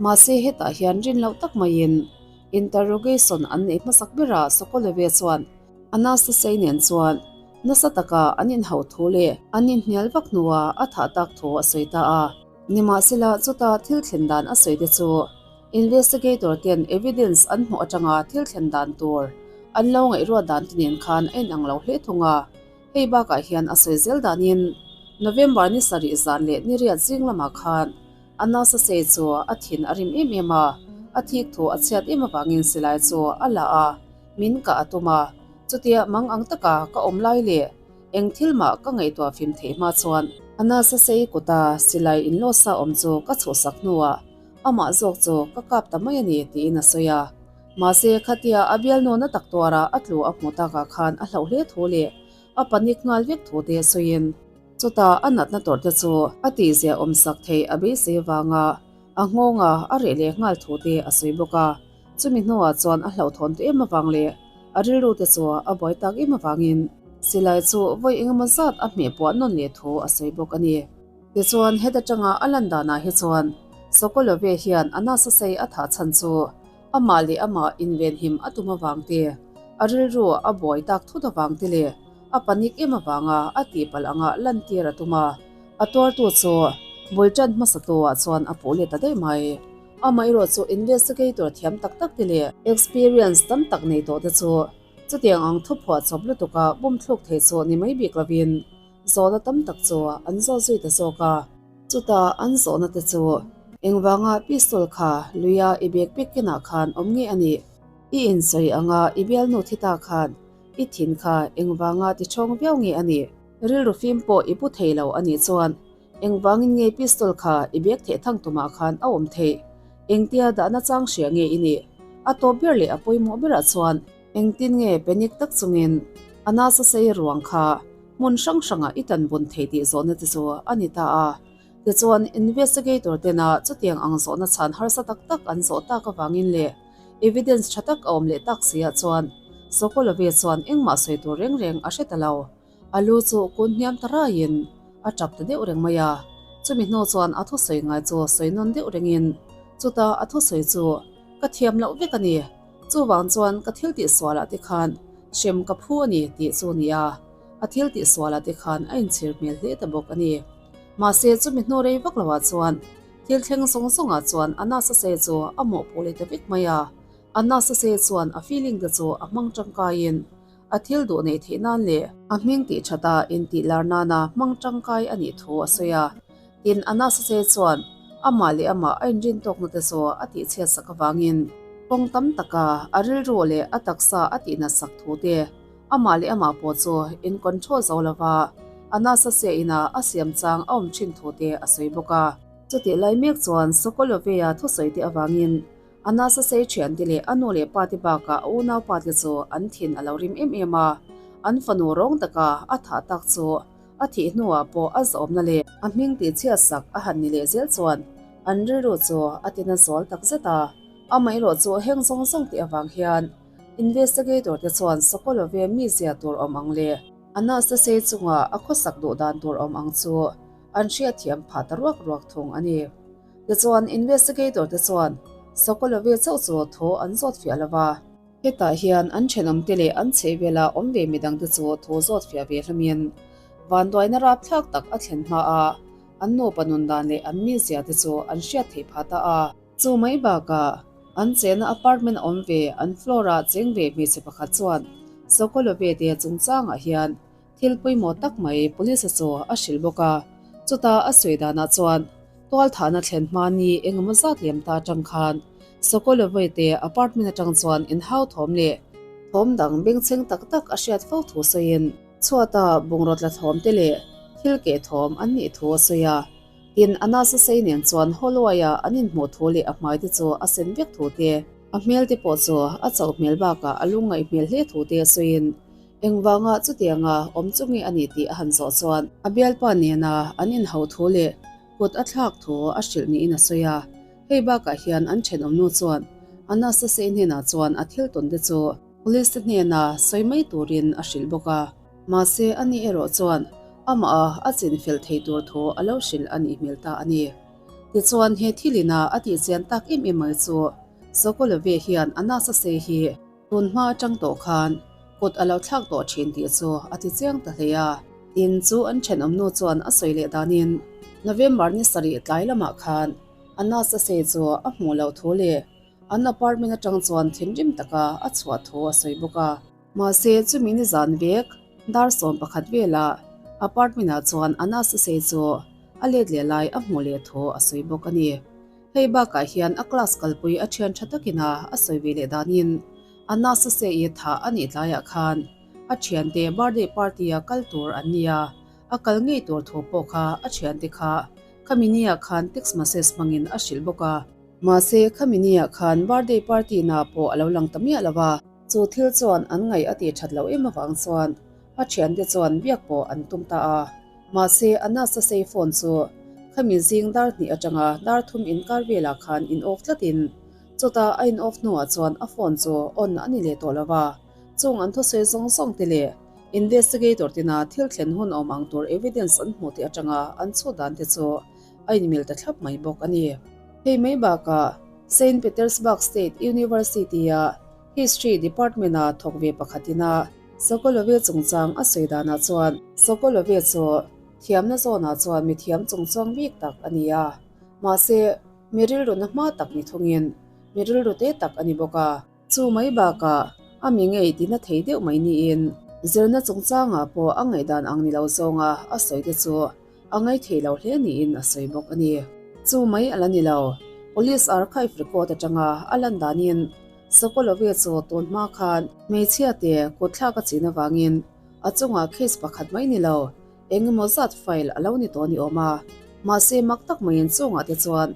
mahse hetah hian rin loh tak maiin interrogation an neih hmasak berah Sokolove chuan Anastasia nen chuan nasa taka an inhauh thu leh an inhnial vak hnuah a thah tak thu a sawi ta a. Nimahsela chuta thil thlen dan a sawi te chu investigator ten evidence an hmuh atanga thil thlen dan tur an lo ngaihruat dan te nen khan a inang lo hle thung a. Hei bakah hian a sawi zel danin November ni sarih zan leh ni riat zing lamah khan a nasa sei chu a thin a rim em em a, a thik thu a chhiat em avangin silai chu a la a, min kah a tum a, chutia mang ang taka ka awm lai leh eng thil mah ka ngaihtuah fim theih hma chuan a nasa sei kuta silai inlawsa awm chu ka chhuhsak hnuah amah zawk chu ka kap ta mai a ni tiin a sawi a. Mahse, khatia a bialnawna tak tuara a tlu a hmuh takah khan a hlauh hle thu leh a panic nghal vek thu te sawiin, chutah a natna tawrh te chu a tihzia awmsak theih a beisei avanga a nghawnga a reh leh nghal thu te a sawi bawk a. Chumi hnuah chuan a hlauhthawn teh em avang leh a rilru te chu a buai tak em avangin silai chu vawi engemaw zat a hmeh puah nawn leh thu a sawi bawk a ni. Tichuan, heta tanga a lan danah hi chuan Sokolove hian a nasa sei a thah chhan chu Amah leh amah invenhim a tum avang te, a rilru a buai tak thut avang te leh a panic em avanga a tihpalh anga lantir a tum a, a tuartu chu bul tan hmasa tuah chuan a puh let ta daih mai. Amaherawh chu investigator thiam tak tak te leh experience tam tak nei tawh te chu chutiang ang thuphuah chawp lutuka bum thluk thei chu ni mai bik lovin Zawhna tam tak chu an zawt zui ta zawk a. Chutah an zawhna te chu, Engvanga pistol kha luia i bag pek kenah khan awm nge a nih? I insawi anga i bialnu thi ta khan i thin kha engvanga ti ṭhawng viau nge a nih? Rilru fim pawh i pu thei lo a nih chuan engvangin nge pistol kha i bag theh thang tumah khan a awm theih? Engtia dahna chang hria nge i nih? A tawp ber leh a pawimawh berah chuan Engtin nge panic tak chungin a nasa sei ruang kha hmun hrang hrangah i tan bun thei tih zawhna te chu a ni ta a. Tichuan, investigator tena chutiang ang zawhna chhan harsa tak tak an zawh tak avangin leh evidence tha tak a awm leh tak si ah chuan Sokolove chuan engmah sawi tur reng reng a hre ta lo. A lu chu kun hniam ta raiin a tap ta deuh reng mai a. Chumi hnu chuan a thusawi ngai chu sawi nawn deuh rengin chuta a thusawi chu ka thiam loh vek a ni. Chuvang chuan ka thil tih sualah te khan hrem ka phu a ni tih chu ni a, a thil tih sualah te khan a inchhir hmel hle ta bawk a ni. Mahse chumi hnu rei vak loah chuan thil thleng zawng zawngah chuan a nasa se chu a mawhpuh leh ta vek mai a, a nasa se chuan a feeling te chu a hmang tangkaiin a thil duh neih theih nan leh a hming tih thata intih lar nana hmang tangkai a nih thu a sawi a. Tin, Anasase chuan amah leh amah a inrin tawkna te chu a tihchhiat sak avangin kawng tam taka a rilru leh a taksa a tihnat sak thu te, amah leh amah pawh chu in control zo lova Anasase ina a siam chang a awm thin thu te a sawi bawk a. Chutih lai mek chuan Sokolovea thusawi te avangin Anasase thiante leh a nu leh pa te bakah a unaupa te chu an thin a lo rim em em a, an fanu rawng taka a thah tak chu A thih hnuah pawh a zawmna leh a hming tih chhiat sak a han ni leh zel chuan an rilru chu a tina zual tak zet a. Amaherawh chu heng zawng zawng tih avang hian investigator te chuan Sokolove mizia tur awm ang leh a nasa sei chunga a khawsak duh dan tur awm ang chu an hriatthiam phah ta ruak ruak thung a ni. Tichuan investigator te chuan Sokolove chauh chu thu an zawt fiah lo va. Hetah hian an thenawmte leh an chhehvela awm ve midangte chu thu zawt fiah ve hlamin vanduaina rapthlak tak a thlen hma a, an nupa nun dan leh an mizia te chu an hriat theih phah ta a. Chu mai bakah an chenna apartment awm ve an floor ah cheng ve hmeichhe pakhat chuan Sokolove te chungchangah hian Thil pawimawh tak mai police-a chu a hrilh bawk a. Chuta a sawi danah chuan tualthahna thlen hma ni engemaw zat liam ta atang khan Sokolovoi te apartment atang chuan inhau thawm leh thawm dang bengchheng tak tak a hriat fo thu sawiin chhuata bungraw tla thawm te leh thil keh thawm an nih thu a sawi a. Tin, a nasa sei nen chuan hallway-a an inhmuh thu leh a hmai te chu a sen vek thu te, a hmel te pawh chu a chauh hmel bakah a lungngaih hmel hle thu te a sawiin Engvanga chutianga awm chu nge a nih tih a han zawh chuan a bialpa nena an inhauh thu leh kut a thlak thu a hrilh niin a sawi a. Hei bakah hian an thenawmnu chuan Anastasia hnenah chuan a thil tawn te chu police te hnena sawi mai turin a hrilh bawk a. Mahse ani erawh chuan amah a a chinfel thei tur thu a lo hrilh a nih hmel ta a ni. Tichuan he thilina a tihchian tak em em mai chu Sokolove hian Anastasia hi Tun hma atang tawh khan kut a lo thlak tawh thin tih chu a ti chiang ta hle a. Tin chu an thenawmnu chuan a sawi leh danin November ni sarih tlai lamah khan Anastasei chu a hmuh loh thu leh an apartment atang chuan thinrim taka a chhuah thu a sawi bawk a. Mahse chumi ni zan vek dar 11 velah apartment ah chuan Anastasei chu a let leh lai a hmuh leh thu a sawi bawk a ni. Hei bakah hian a class kalpui a thian tha takin a a sawi ve leh danin a nasa se i thah a nih tlaiah khan a thiante birthday party a kal tur an ni a, a kal ngei tur thu pawh kha a thiante kha khami niah khan text message hmangin a hrilh bawk a. Mahse khami niah khan birthday party na pawh a lo lang ta miah lo a, chu thil chuan an ngaih a tih that loh em avang chuan a thiante chuan biak pawh an tum ta a. Mahse, a nasa sei phone chu khami zing dar hnih atanga dar thum inkar velah khan in off tlatin chutah a in off hnuah chuan a phone chu on a ni leh tawh lo va. Chung an thusawi zawng zawng te leh investigator tina thil thlen hun awm ang tur evidence an hmuh te atanga an chhut dan te chu a inmil ta thlap mai bawk a ni. Hei mai bakah Saint Petersburg State University-a History Department-a thawk ve pakhatin a Sokolove chungchang a sawi danah chuan Sokolove chu thiamna zawnah chuan mi thiam chungchuang bik tak a ni a, mahse mi rilru na hma tak ni thungin mi rilru te tak a ni bawk a. Chu mai bakah a mi ngei tina thei deuh mai niin zirna chungchangah pawh a ngaihdan ang ni lo zawnga a sawi te chu a ngaithei lo hle niin a sawi bawk a ni. Chu mai a la ni lo, Police archive record atanga a lan danin Sokolove chu tun hma khan hmeichhia te kutthlak a chin avangin a chungah case pakhat mai ni lo, eng emaw zat file a lo ni tawh ni awm a. Mahse mak tak maiin chungah te chuan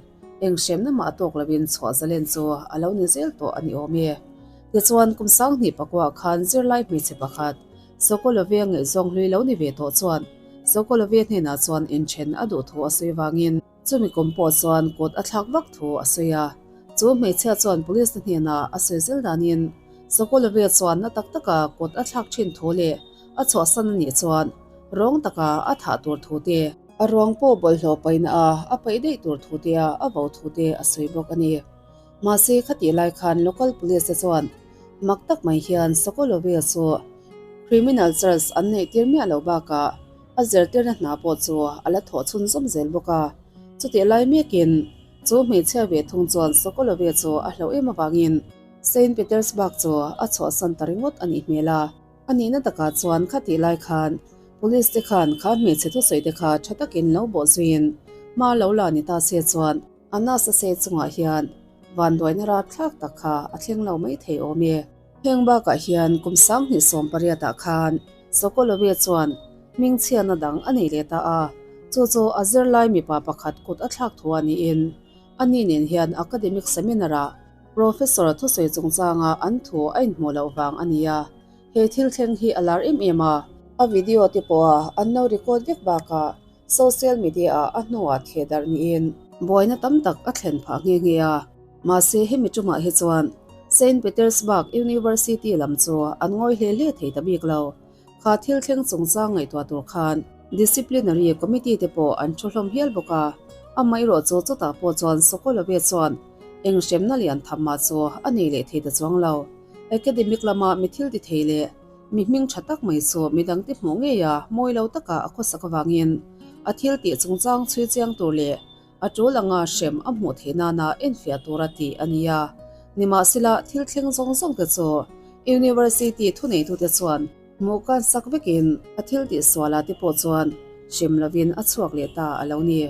eng hremna mah tawk lovin chhuah zalen chu a lo ni zel tawh a ni awm e. Tichuan kum 2000 pakuah khan zirlai hmeichhe pakhat Sokolove ngaihzawng hlui lo ni ve tawh chuan Sokolove hnenah chuan inthen a duh thu a sawi vangin chumi kum pawh chuan kut a thlak vak thu a sawi a. Chu hmeichhia chuan police te hnenah a sawi zel danin Sokolove chuan na tak taka kut a thlak thin thu leh a chhuahsan a nih chuan rawng taka a thah tur thu te, a ruang pawh bawlhhlawh paihna a a paih daih tur thu te a a vo thu te a sawi bawk a ni. Mahse khatih lai khan local police te chuan mak tak mai hian Sokolove chu criminal charge an neih tir miah loh bakah a zirtirna hna pawh chu a la thawh chhunzawm zel bawk a. Chutih lai mekin chu hmeichhia ve thung chuan Sokolove chu a hlauh em avangin Saint Petersburg chu a chhuahsan ta ringawt a nih hmel a. A nihna takah chuan khatih lai khan police te khan kha hmeichhe thusawi te kha tha takin lo bawh zuiin hma lo la ni ta se chuan A nasa se chungah hian vanduaina rapthlak tak kha a thleng lo mai thei awm e. Heng bakah hian kum 2018 ah khan Sokolove chuan hmingchhiatna dang a nei leh ta a, chu chu a zirlai mipa pakhat kut a thlak thu a niin ani nen hian academic seminar ah professor thusawi chungchanga an thu a inhmuh loh vang a ni a. He thil thleng hi a lar em em a, a video te pawha an lo record vek bakah Social media ah a hnuah theh darh niin buaina tam tak a thlen phah nghe nghe a. Mahse hemi tumah hi chuan Saint Petersburg University lam chu an ngawi hle hle thei ta bik lo. Kha thil thleng chungchang ngaihtuah tur khan Disciplinary Committee te pawh an thu hlawm hial bawk a. Amaherawh chu chutah pawh chuan Sokolove chuan eng hremna lian tham mah chu a nei leh thei ta chuang lo. Academic lama mi thil ti thei leh Mi hming tha tak mai chu midangte hmuh ngei a, mawi lo taka a khawsak avangin a thil tih chungchang chhui chiang tur leh a tul anga hrem a hmuh theih nana enfiah tura tih a ni a. Nimahsela, thil thleng zawng zawng te chu University thuneitute chuan hmuh kan sak vekin a thil tih sualah te pawh chuan hrem lovin a chhuak leh ta a lo ni.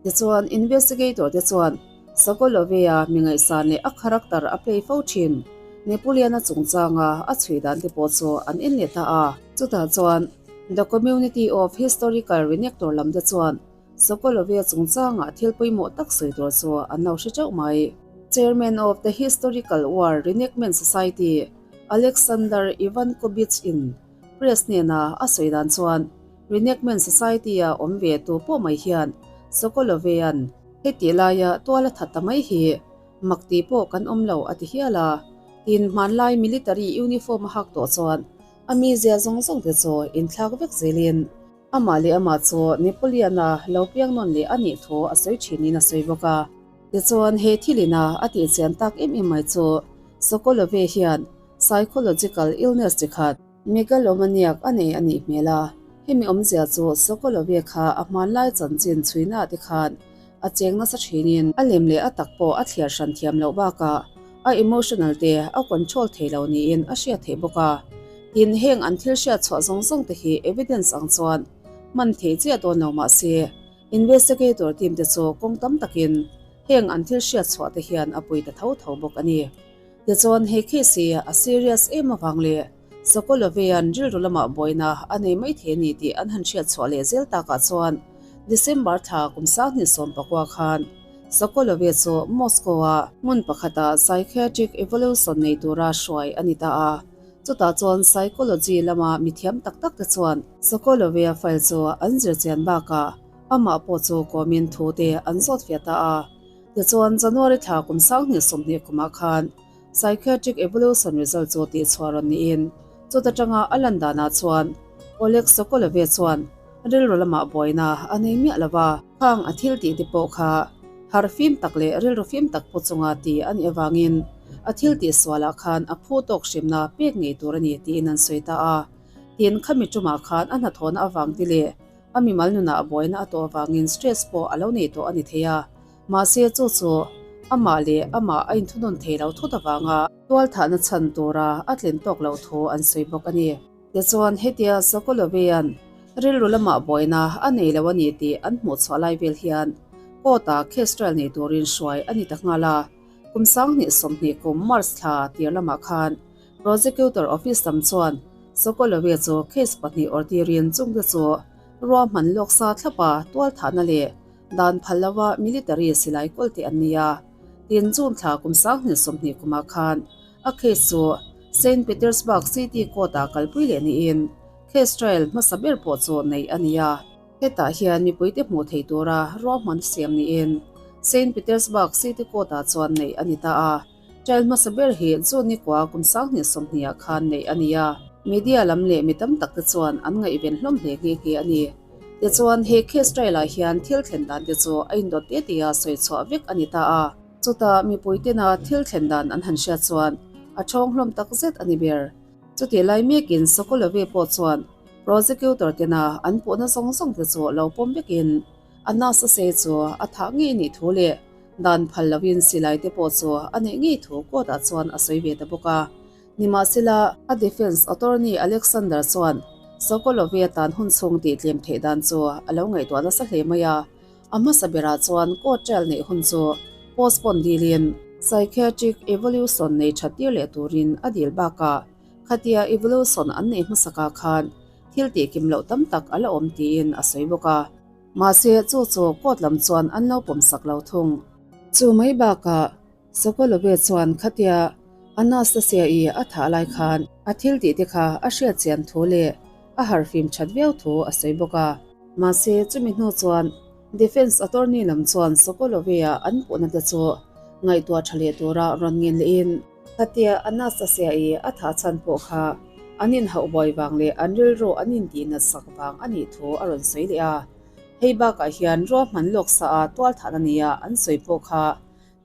Tichuan, investigator te chuan Sokolovea mi ngaihsan leh a character a play fo thin Napoleon-a chungchanga a chhui dan te pawh chu an en leh ta a. Chutah chuan The Community of Historical Reenactor lam te chuan Sokolovea chungchanga thil pawimawh tak sawi tur chu an lo hre teuh mai. Chairman of the Historical War Reenactment Society Alexander Ivankovich in Press hnena a sawi dan chuan Reenactment Society-a awm ve tu pawh mai hian Sokolovea'n heti laia tual a that ta mai hi mak tih pawh kan awm lo a ti hial a. Tin, hmanlai military uniform a hak tawh chuan a mizia zawng zawng te chu inthlak vek zelin amah leh amah chu Napoleon-a lo piang nawn leh a nih thu a sawi thinin a sawi bawk a. Tichuan, he thilina a tihchian tak em em mai chu Sokolove hian psychological illness chi khat, Megalomaniac a nei a nih hmel a, hemi awmzia chu Sokolove kha a hmanlai chanchin chhuina te khan a cheng nasa thinin a lem leh a tak pawh a thliar hran thiam loh bakah a emotional te a control thei lo niin a hriat theih bawk a. Tin, heng an thil hriat chhuah zawng zawng te hi evidence ang chuan hman theih chiah dawn lo mah se investigator team te chu kawng tam takin heng an thil hriat chhuah te hian a pui ta tho tho bawk a ni. Tichuan, he case hi a serious em avang leh Sokolovea'n rilru lamah buaina a nei mai thei a ni tih an han hriat chhuah leh zel takah chuan December thla kum 2019 khan Sokolovea chu Moscow-a hmun pakhata psychiatric evaluation nei tura hruai a ni ta a. Chutah chuan psychology lama mithiam tak tak te chuan Sokolovea file chu an zirchian bakah amah pawh chu kawmin thu te an zawt fiah ta a. Tichuan, January thla kum 2020 kumah khan Psychiatric Evaluation result chu tihchhuah rawn niin, chuta tanga a lan danah chuan Oleg Sokolove chuan rilru lamah buaina a nei miah lo va. Khang a thil tih te pawh kha harh fim tak leh rilru fim tak pu chunga ti a nih avangin a thil tih sualah khan a phu tawk hrimna pek ngei tur a ni tiin an sawi ta a. Tin, khami tumah khan a hnathawhna avang te leh A mimal nunah a buaina a tawh avangin stress pawh a lo nei tawh a ni thei a, mahse chu chu amah leh amah a inthunun thei lo thut avanga tualthahna chhan tura a tlin tawk loh thu an sawi bawk a ni. Tichuan hetia Sokolovea'n rilru lamah buaina a nei lo a ni tih an hmuh chhuah lai vel hian court-ah case trial nei turin hruai a ni ta nghal a, kum 2020 kum March thla tir lamah khan Prosecutor Office lam chuan Sokolovia chu case pahnih awrh tirin chungte chu ruahman lawk sa thlapa tualthahna leh dan phal lova military silai kawl te an ni a. Tin, June thla kum 2020 kumah khan a case chu Saint Petersburg City Court-ah kalpui leh niin case trial hmasa ber pawh chu neih a ni a. Hetah hian mipuite hmuh theih tura ruahman siam niin Saint Petersburg City Court-ah chuan neih a ni ta a. Trial hmasa ber hi June nikua kum 2020 ah khan neih a ni a, media lam leh mi tam tak te chuan an ngaihven hlawm hle nghe nghe a ni. Tichuan, he case trial ah hian thil thlen dan te chu a indawt te te a sawi chhuah vek a ni ta a. Chutah mipui tena thil thlen dan an han hriat chuan a thawng hlawm tak zet a ni ber. Chutih lai mekin Sokolove pawh chuan prosecutor tena an puhna zawng zawng te chu lo pawm vekin a nasa se chu a thah ngei nih thu leh Dan phal loin silai te pawh chu a neih ngei thu court ah chuan a sawi ve ta bawk a. Nimahsela, a defence attorney Alexander chuan Sokolove tan hun chhung tih tlem theih dan chu a lo ngaihtuah nasa hle mai a. A hmasa berah chuan court trial neih hun chu postpone dilin psychiatric evaluation nei that tir leh turin a dil bakah khatia evaluation an neih hmasakah khan thil tih kim loh tam tak a la awm tiin a sawi bawk a. Mahse, chu chu court lam chuan an lo pawmsak lo thung. Chu mai bakah Sokolove chuan khatia Anastasia-i a thah lai khan a thil tih te kha a hriat chian thu leh a harhfim that viau thu a sawi bawk a. Mahse, chumi hnu chuan Defence Attorney lam chuan Sokolove-a an puhna te chu ngaihtuah tha leh tura rawn ngen lehin, Khatia Anastasia-i a thah chhan pawh kha an inhauh buai vang leh an rilru an intihnat sak vang a nih thu a rawn sawi leh a. Hei bakah hian ruahman lawk sa a tualthahna nia an sawi pawh kha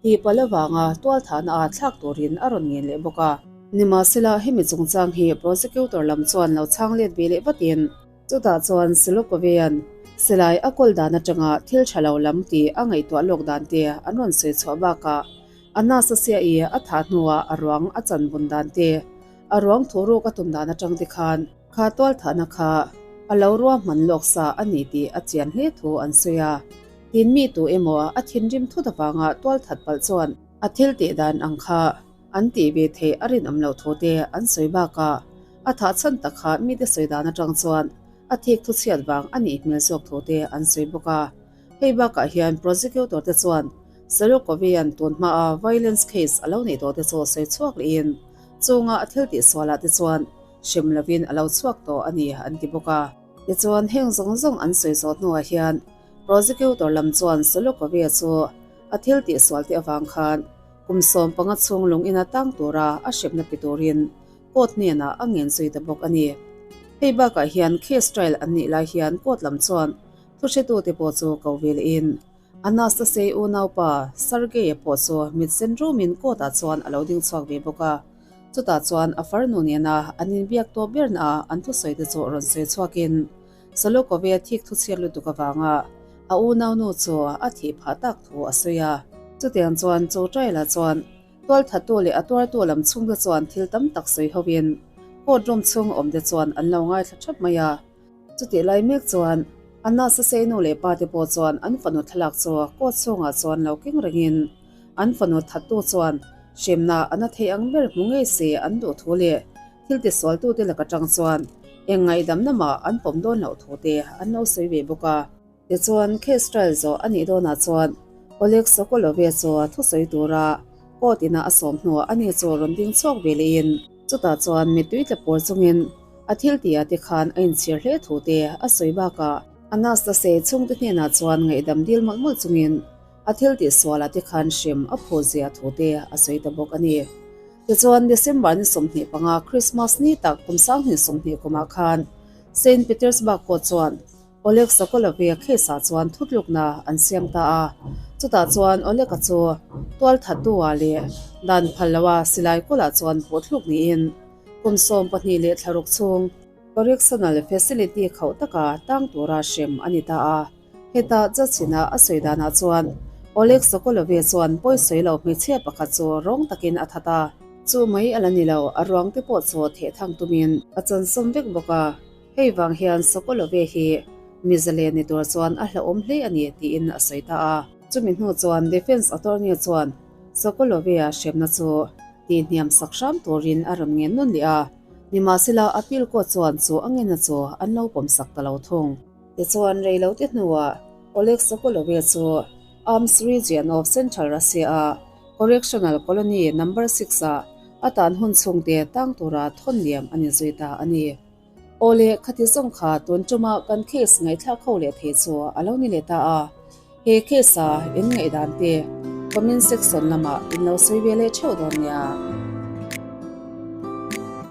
tihpalh avanga tualthahna a thlak turin a rawn ngen leh bawk a. Nimahsela, hemi chungchang hi prosecutor lam chuan lo chhang let ve leh vatin, chutah chuan Silokovea'n silai a kawl dan atanga thil tha lo lam tih a ngaihtuah lawk dan te an rawn sawi chhuah bakah, Anastasia-i a thah hnuah a ruang a chan bun dan te, a ruang thu ruk a tum dan atang te khan kha tualthahna kha a lo ruahman lawk sa a ni tih a chian hle thu an sawi a. Tin mi tu emaw a thinrim thut avanga tualthat palh chuan a thil tih dan ang kha an tih ve theih a rinawm loh thu te an sawi bakah a thah chhan tak kha mite sawi dan atang chuan a thik thu chhiat vang a nih hmel zawk thu te an sawi bawk a. Hei bakah hian prosecutor te chuan Sarukovian tun hmaa violence case a lo neih tawh te chu sawi chhuak lehin chunga a thil tih sualah te chuan hrem lovin a lo chhuak tawh a ni an ti bawk a. Tichuan heng zawng zawng an sawi zawh hnuah hian prosecutor lam chuan Sarukovia chu a thil tih sual te avang khan kum 15 chhung lung ina tang tura a hremna pe turin court hnenah a ngen zui ta bawk a ni. Hei bakah hian case trial an nih lai hian court lam chuan Thuhretute pawh chu ko ve lehin Anastasei unaupa Sergei-a pawh chu mit sen rumin court-ah chuan a lo ding chhuak ve bawk a. Chutah chuan a farnu nena an inbiak tawp bernaah an thusawite chu rawn sawi chhuakin Solokove thik thuchhiat lutuk avanga a unaunu chu a thih phah tak thu a sawi a. Chutiang chuan chu trial-ah chuan Tualthattu leh a tuartu lam chhungte chuan thil tam tak sawi hovin court room chhung awmte chuan an lo ngaithla thap mai a. Chutih lai mek chuan Anna Sasei nu leh pa te pawh chuan an fanu thlalak chu court chhungah chuan lo keng rengin an fanu thattu chuan hremna a na thei ang ber hmu ngei se an duh thu leh thil tisualtute laka tang chuan eng ngaihdamna mah an pawm dawn loh thu te an lo sawi ve bawk a. Tichuan case trial zawh a nih dawnah chuan Oleg Sokolove chu thusawi tura court ina a sawm hnuah ani chu rawn ding chhuak ve lehin chutah chuan mittui tla pawr chungin A thil tihah te khan a inchhir hle thu te a sawi bakah Anastasei chhungte hnenah chuan ngaihdam dil mawlh mawlh chungin a thil tih sualah te khan hrem a phu zia thu te a sawi ta bawk a ni. Tichuan December ni 25 Christmas ni tak kum 2020 kumah khan Saint Petersburg court chuan Oleg Sokolov-i case-ah chuan thutlukna an siam ta a, chutah chuan Oleg-a chu tualthattu-ah leh dan phal loa silai kawlah chuan puhthluk niin kum 12 leh thlaruk chhung correctional facility khauh taka tang tura hrem a ni ta a. Heta judge-ina a sawi danah chuan Oleg Sokolov-i chuan pawisawi lo hmeichhia pakhat chu rawng takin a that a, chu mai a la ni lo, a ruang te pawh chu thehthang tumin a chansawm vek bawk a. Hei vang hian Sokolove hi Mizale ni tur chuan a hlauhawm hle a ni tiin a sawi ta a. Chumi hnu chuan Defence Attorney chuan Sokolove-a hremna chu tihhniam sak hram turin a rawn ngen nawn leh a, nimahsela Appeal Court chuan chu a ngenna chu an lo pawm sak ta lo thung. Tichuan reilote hnuah Oleg Sokolove chu Arms Region of Central Russia-a Correctional Colony Number Six-ah a tan hun chhungte tang tura thawn liam a ni zui ta a ni. Awle, khati zawng kha tun tuma kan case ngaihthlak ho leh thei chu a lo ni leh ta a. He case a in ngaihdan te comment section lamah in lo sawi ve leh theuh dawn nia.